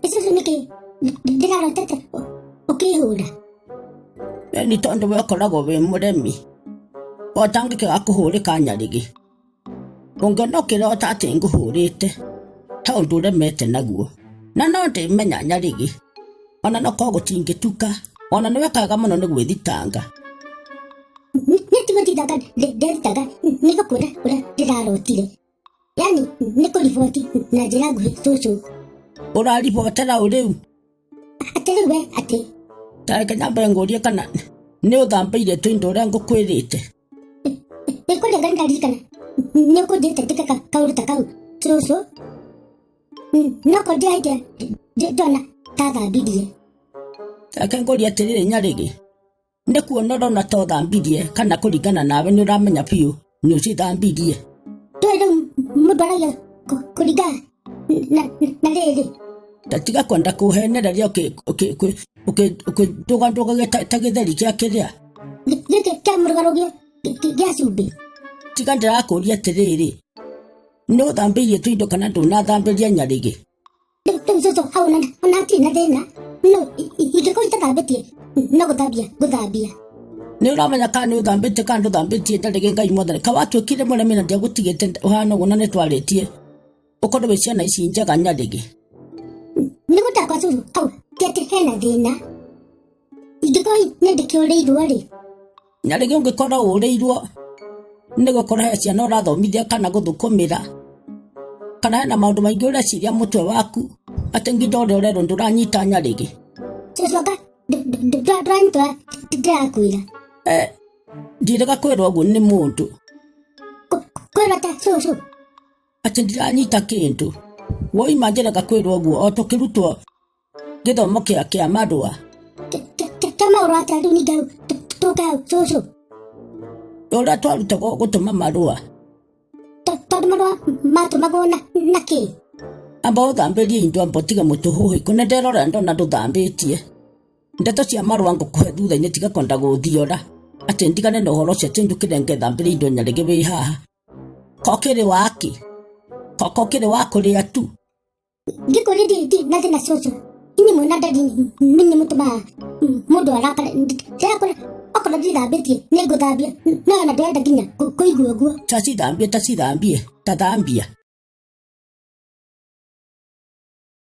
Icũcũ nĩkĩ ndĩrarotete ũkĩhũra? Nĩ tondũ we ũkoragwo wĩ mũremi, ũtangĩkĩaga kũhũrĩka nyarĩgĩ. Ũngĩona ũkĩrota atĩ ngũhũrĩte, he ũndũ ũremete naguo. Na no ndĩmenya nyarĩgĩ, ona no korwo gũtingĩtuka, ona nĩ wekaga mũno nĩ gwĩthitanga. Nĩ ti gũthitanga ndethitanga, nĩ gũkwĩra ũrĩa ndĩrarotire. Yani nĩ kũriboti na njĩra nguhĩ cũcũ. Ũraribotera ũ rĩu? Atĩ rĩu we atĩ. Ta reke nyambe ngũrie kana nĩ ũthambĩire tũindo ũrĩa ngũkwĩrĩte. Nĩ kũrĩa Ngai ndaririkana nĩ ũkũnjĩte njĩke kaũndũ ta kau cũcũ. No ko ndĩraigua ndona ta thambirie. Reke ngũrie atĩrĩrĩ Nyarĩgĩ, Nĩ kuona ũrona ta ũthambirie kana kũringana nawe nĩ ũramenya biũ nĩ ũcithambirie. Ndũĩ rĩu mũndũ aragia kũringana na rĩrĩ. Ta tiga kwenda kũhenereria ũkĩndũgandũgagia ta gĩtheri kĩa kĩrĩa. Gĩkĩ kĩa mũrũgarũ gĩa cumbĩ. Tiga ndĩrakũria atĩrĩrĩ, nĩ ũthambĩirie tũindo kana ndũnathambĩria Nyarĩgĩ? Rĩu cũcũ hau ona hatirĩ na thĩna no ingĩkorwo itathambĩtie no gũthambia ngũthambia. Nĩ ũramenya kana nĩ ũthambĩtie kana ndũthambĩtie ndarĩ Ngai mwathani ka watuĩkire mũremi na ndiagũtigĩte ũhana ũguo na nĩ twarĩtie ũkorwo wĩ ciana ici njega Nyarĩgĩ. Nĩ gũtakwa cũcũ hau ti atĩ hena thĩna ingĩkorwo nĩ ndĩkĩũrĩirwo rĩ. Na rĩngĩ ũngĩkorwo ũrĩirwo nĩ gũkorwo he ciana ũrathomithia kana gũthũkũmĩra, kana hena maũndũ maingĩ ũreciria mũtwe waku atĩ nginya ũrĩa ũrerwo ndũranyita nyarĩrĩ. Coka ndũranyita ndĩrakwĩra. Eh, ndirega kwĩrwo ũguo nĩ mũndũ. Kwĩrwo ta cũcũ. Atĩ ndiranyita kĩndũ. Woima njĩrega kwĩrwo ũguo o tũkĩrutwo gĩthomo kĩa kĩa marũa. Kĩa marũa atĩa rĩu ningĩ tũke hau cũcũ. Ũrĩa twarutagwo gũtũma marũa. Tondũ marũa matũmagwo na kĩ? Amba ũthambĩrie indo amba ũtige mũtũhũhĩko nĩ nderora ndona ndũthambĩtie. Ndeto cia marũa ngũkũhe thutha-inĩ tiga kwenda gũthiora atĩ ndigane na ũhoro ũcio atĩ njũkĩre ngethambĩrie indo nyarĩgĩ wĩ haha. Kokĩrĩ waki? Kokĩrĩ wa kũrĩa tu? Ngĩkũria ndi na thĩna cũcũ inyuĩ mwĩna ndadi nĩ mũtũmaga mũndũ arakare ndĩrakora okorwo ndithambĩtie nĩ ngũthambia no ona ndĩrenda nginya kũigua ũguo. Tacithambie tacithambie tathambia.